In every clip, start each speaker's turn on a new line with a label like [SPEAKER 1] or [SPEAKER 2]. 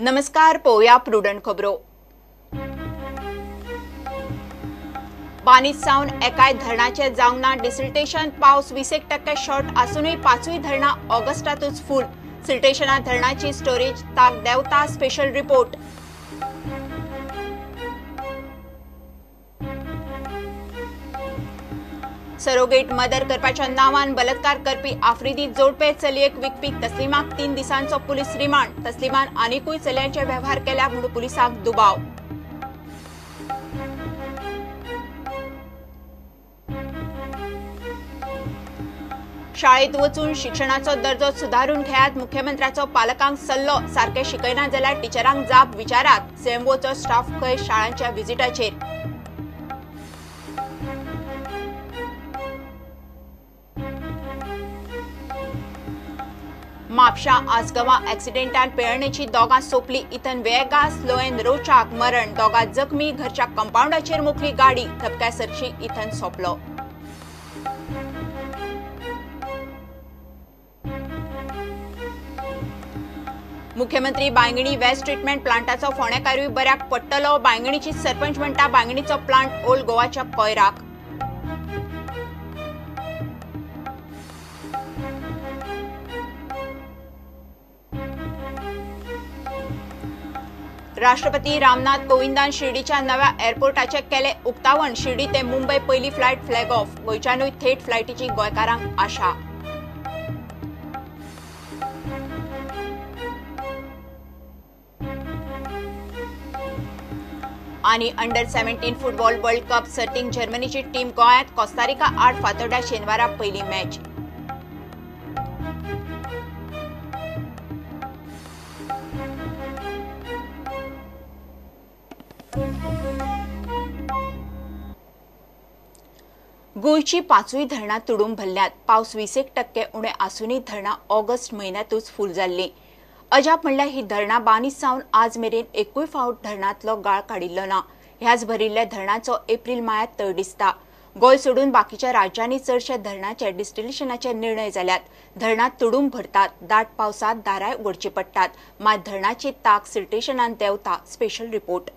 [SPEAKER 1] नमस्कार, पोवया प्रुडंट खबरो। बानीत सावन एकाय धरणाचे जावंक ना डिसिल्टेशन, पावस 20% शॉर्ट आसूनय पांचूय धरणां ऑगस्टातूच फूल। सिल्टेशना धरणाची स्टोरेज ताक देंवता। Special report. Surrogate mother करपाच्या नांवान बलात्कार करपी आफ्रिदी जोडपे चलयेक विकपी तस्लिमाक 3 दिसांचो पुलीस रिमांड। तस्लिमान आनिकूय चलयांचे वेव्हार केल्या म्हूण पुलिसांक दुबाव। शाळेत वचून शिक्षणाचो दर्जो सुधारून घेयात, मुख्यमंत्र्याचो पालकांक सल्लो। सारके शिकयना जाल्यार टिचरांक जाप विचारात। सीएमओचो स्टाफ खंय शाळांच्या विजिटाचेर। म्हापशा आसगांवां ऍक्सिडेंटान पेरणेची दोगां सोंपली। इथन वेगास लोएन रोचाक मरण, दोगां जखमी। घरच्या कंपाऊंडाचेर मोखली गाडी, धपक्या सरशी इथन सोंपलो। मुख्यमंत्री बांगणी वेस्ट ट्रिटमेंट प्लांटाचो फोंडेकारूय बऱ्याक पडटलो। बांगणीची सरपंच म्हणटा बांगणीचो प्लांट ओल्ड गोवाच्या कोयराक। राष्ट्रपती रामनाथ कोविंदान शिर्डीच्या नव्या एअरपोर्टाचे केले उक्तावण। शिर्डी ते मुंबय पहिली फ्लायट फ्लॅग ऑफ। गोंयच्यानूय थेट फ्लायटीची गोंयकारांक आशा। आणि अंडर 17 फुटबॉल वर्ल्ड कप सर्तींत जर्मनीची टीम गोंयांत कोस्तारिका आड फातोड्ड्या शेनवारा पहिली मॅच। गोंयची पांचूय धरणां तुडूंब भरल्यात। पावस 20% उणे आसूनय धरणां ऑगस्ट म्हयन्यांतूच फूल जाल्लीं। अजाप म्हणल्यार ही धरणां बानीत सावन आज मेरेन एकूय फावट धरणांतलो गाळ काडिल्लो ना। ह्याच भरिल्ल्या धरणाचो एप्रील मायात तळ दिसता। गोंय सोडून बाकीच्या राज्यांनी चडशे धरणाचे डिस्टिलेशनाचे निर्णय जाल्यात। धरणां तुडूंब भरतात, दाट पावसांत दाराय उगडची पडटात, मात धरणाची ताक सिल्टेशनान देंवता। Special report.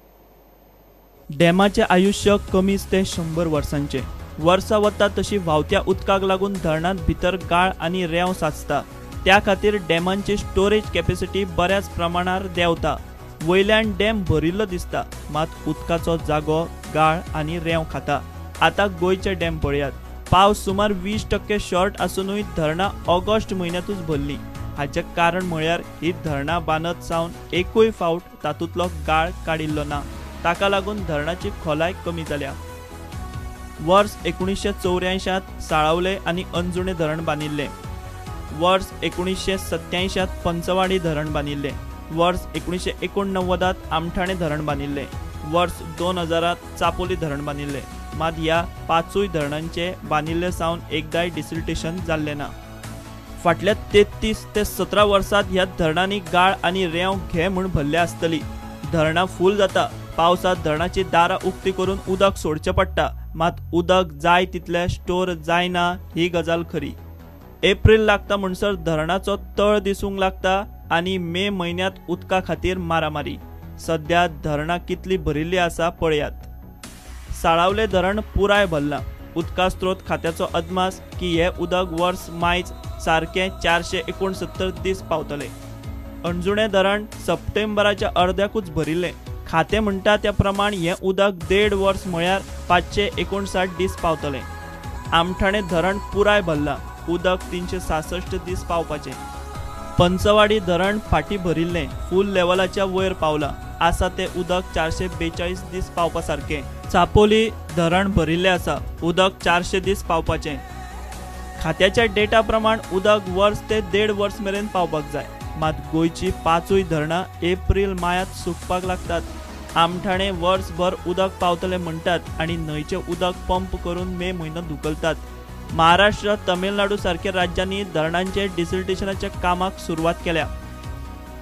[SPEAKER 2] डॅमाचें आयुष्य कमीच ते 100 वर्सांचें। वर्सां वता तशी व्हांवत्या उदकाक लागून धरणांत भितर गाळ आनी रेंव साचता। त्या खातीर डॅमांची स्टोरेज कॅपॅसिटी बऱ्याच प्रमाणार देंवता। वयल्यान डॅम भरिल्लो दिसता, मात उदकाचो जागो गाळ आनी रेंव खाता। आतां गोंयचे डॅम पळयात। पावस सुमार 20% शॉर्ट आसूनय धरणां ऑगस्ट म्हयन्यांतूच भरलीं। हाचें कारण म्हळ्यार ही धरणां बांदत सावन एकूय फावट तातूंतलो गाळ काडिल्लो ना। ताका लागून धरणाची खोलाय कमी जाल्या। वर्स 1984 साळावले आनी अंजुणे धरण बांदिल्लें। वर्स 1987 पंचवाडी धरण बांदिल्लें। वर्स 1989 आमठाणे धरण बांदिल्लें। वर्स 2000 चापोली धरण बांदिल्लें। मात ह्या पांचूय धरणांचे बांदिल्ले सावन एकदाय डिसिल्टेशन जाल्लें ना। फाटल्या 33 ते 17 वर्सांत ह्या धरणांनी गाळ आनी रेंव घे म्हूण भरल्या आसतली। धरणां फूल जाता, पावसांत धरणाची दारां उक्ती करून उदक सोडचें पडटा, मात उदक जाय तितलें स्टोर जायना ही गजाल खरी। एप्रील लागता म्हणसर धरणाचो तळ दिसूंक लागता आनी मे म्हयन्यांत उदका खातीर मारामारी। सद्या धरणां कितली भरिल्ली आसा पळयात। साळावले धरण पुराय भरलां। उदका स्त्रोत खात्याचो अदमास की हें उदक वर्स मायज सारकें 469 दीस पावतलें। अंजुणें धरण सप्टेंबराच्या अर्द्याकूच भरिल्लें। खातें म्हणटा त्या प्रमाण हें उदक 1.5 वर्स म्हळ्यार 559 दीस पावतलें। आमठाणे धरण पुराय भरलां, उदक 366 दीस पावपाचें। पंचवाडी धरण फाटीं भरिल्लें, फूल लेवलाच्या वयर पावलां, आसा तें उदक 442 दीस पावपा सारकें। चापोली धरण भरिल्लें आसा, उदक 400 दीस पावपाचें। खात्याच्या डेटा प्रमाण उदक वर्स ते 1.5 वर्स मेरेन पावपाक जाय, मात गोंयची पांचूय धरणां एप्रील मायात सुकपाक लागतात। आमठाणे वर्सभर उदक पावतलें म्हणटात आनी न्हंयचें उदक पंप करून मे म्हयनो धुकलतात। महाराष्ट्र, तमिळनाडू सारक्या राज्यांनी धरणांचे डिसिल्टेशनाच्या कामाक सुरवात केल्या।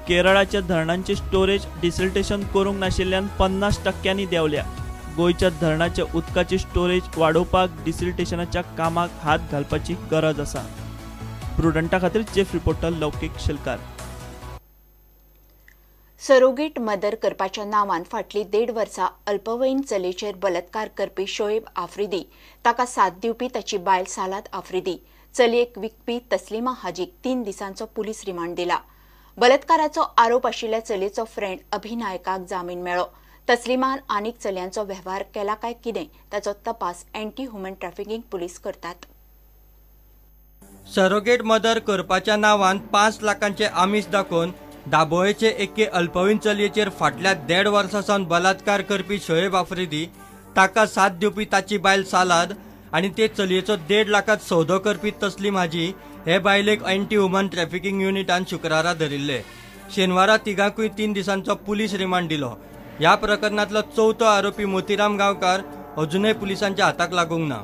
[SPEAKER 2] केरळाच्या धरणांची स्टोरेज डिसिल्टेशन करूंक नाशिल्ल्यान 50% देंवल्या। गोंयच्या धरणाच्या उदकाची स्टोरेज वाडोवपाक डिसिल्टेशनाच्या कामाक हात घालपाची गरज आसा। प्रुडंटा खातीर chief reporter Laukik Shilkar.
[SPEAKER 1] Surrogate mother करपाच्या नांवान फाटली 1.5 वर्सां अल्पवयीन चलयेचेर बलात्कार करपी शोएब आफ्रिदी, ताका साथ दिवपी ताची बायल सालाद आफ्रिदी, चलयेक विकपी तस्लिमा हाजीक 3 दिसांचो पुलीस रिमांड दिला. बलात्काराचो आरोप आशिल्ल्या चलयेचो फ्रेंड अभिनायकाक जामीन मेळ्ळो. तस्लिमान आनीक चलयांचो वेव्हार केला काय कितें ताचो तपास अँटी ह्युमन ट्रॅफिकिंग पुलीस करतात.
[SPEAKER 3] सरोगेट मदर करपाच्या नांवान 5 लाखांचे आमिष दाखोवन दाबोळेचे एके अल्पवयीन चलयेचेर फाटल्या 1.5 वर्सां सावन बलात्कार करपी शोएब आफ्रिदी, ताका साथ दिवपी ताची बायल सालाद आनी ते चलयेचो 1.5 लाखांत सौदो करपी तस्लीम हाजी हे बायलेक अँटी ह्युमन ट्रॅफिकिंग युनिटान शुक्रारा धरिल्ले. शेनवारा तिगांकूय 3 दिसांचो पुलीस रिमांड दिलो. ह्या प्रकरणांतलो चवथो आरोपी मोतीराम गांवकार अजुनय पुलिसांच्या हाताक लागूंक ना.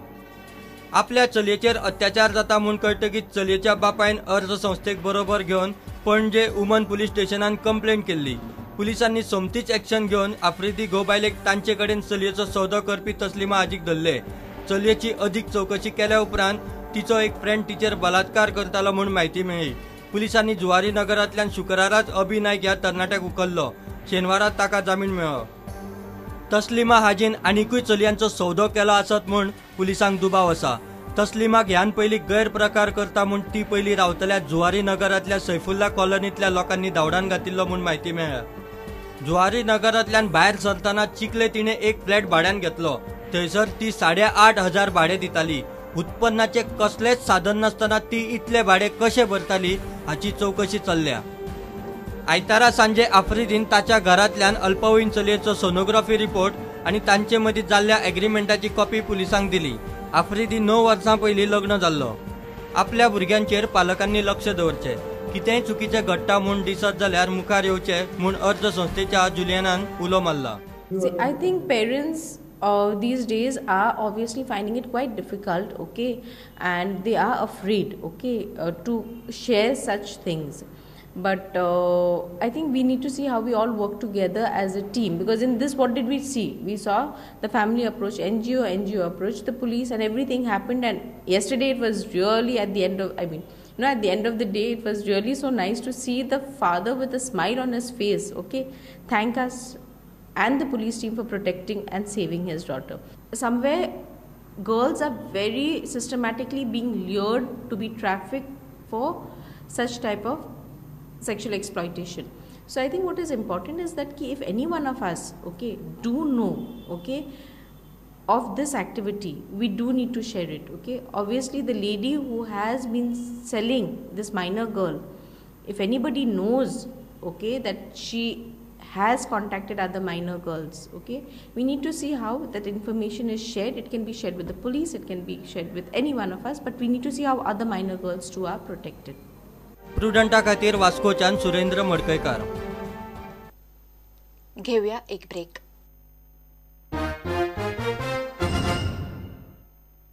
[SPEAKER 3] आपल्या चलयेचेर अत्याचार जाता म्हूण कळटकीच चलयेच्या बापायन अर्ज संस्थेक बरोबर घेवन पणजे उमन पुलीस स्टेशनान कंप्लेंट केल्ली. पुलिसांनी सोमतीच एक्शन घेवन आफ्रिदी घोव बायलेक तांचे कडेन चलयेचो सौदो करपी तस्लिमा हाजीक धरले. चलयेची अदीक चवकशी केल्या उपरांत तिचो एक फ्रेंड तिचेर बलात्कार करतालो म्हूण म्हायती मेळ्ळी. पुलिसांनी जुवारी नगरांतल्यान शुक्राराच अभि नायक ह्या तरणाट्याक उखल्लो. शेनवारा ताका जामीन मेळ्ळो. तस्लिमा हाजीन आनिकूय चलयांचो सौदो केला आसत म्हूण पुलिसांक दुबाव आसा. तस्लिमाक ह्यान पयलीं गैरप्रकार करता म्हूण ती पयलीं रावतल्या जुवारी नगरांतल्या सैफुल्ला कॉलनींतल्या लोकांनी धांवडावन घातिल्लो म्हूण म्हायती मेळ्ळ्या. जुवारी नगरांतल्यान भायर सरतना चिखले तिणें एक फ्लॅट भाड्यान घेतलो. थंयसर ती 8,500 भाडें दिताली. उत्पन्नाचें कसलेंच साधन नासतना ती इतलें भाडें कशें भरताली हाची चवकशी चल्ल्या. आयतारा सांजे आफ्रिदीन ताच्या घरांतल्यान अल्पवयीन चलयेचो सोनोग्राफी रिपोर्ट आनी तांचे मदीं जाल्ल्या एग्रीमेंटाची कॉपी पुलिसांक दिली. आफ्रिदी 9 वर्सां पयलीं लग्न जाल्लो. आपल्या भुरग्यांचेर पालकांनी लक्ष दवरचें, कितेंय चुकीचें घडटा म्हूण दिसत जाल्यार मुखार येवचें म्हूण अर्ज संस्थेच्या जुलियनान उलो मारला.
[SPEAKER 4] I think parents these days are obviously finding it quite difficult, okay, and they are afraid, okay, to share such things. But I think we need to see how we all work together as a team, because in this, what did we see? We saw the family approach, NGO approach, the police, and everything happened. And yesterday it was really at the end of, at the end of the day, it was really so nice to see the father with a smile on his face, okay, thank us and the police team for protecting and saving his daughter. Somewhere, girls are very systematically being lured to be trafficked for such type of sexual exploitation. So I think what is important is that if any one of us, okay, do know, okay, of this activity, we do need to share it, okay. Obviously the lady who has been selling this minor girl, if anybody knows, okay, that she has contacted other minor girls, okay, we need to see how that information is shared. It can be shared with the police, it can be shared with any one of us, but we need to see how other minor girls too are protected.
[SPEAKER 3] प्रुडंटा खातीर वास्कोच्यान सुरेंद्र मडकयकार.
[SPEAKER 1] घेऊया एक break.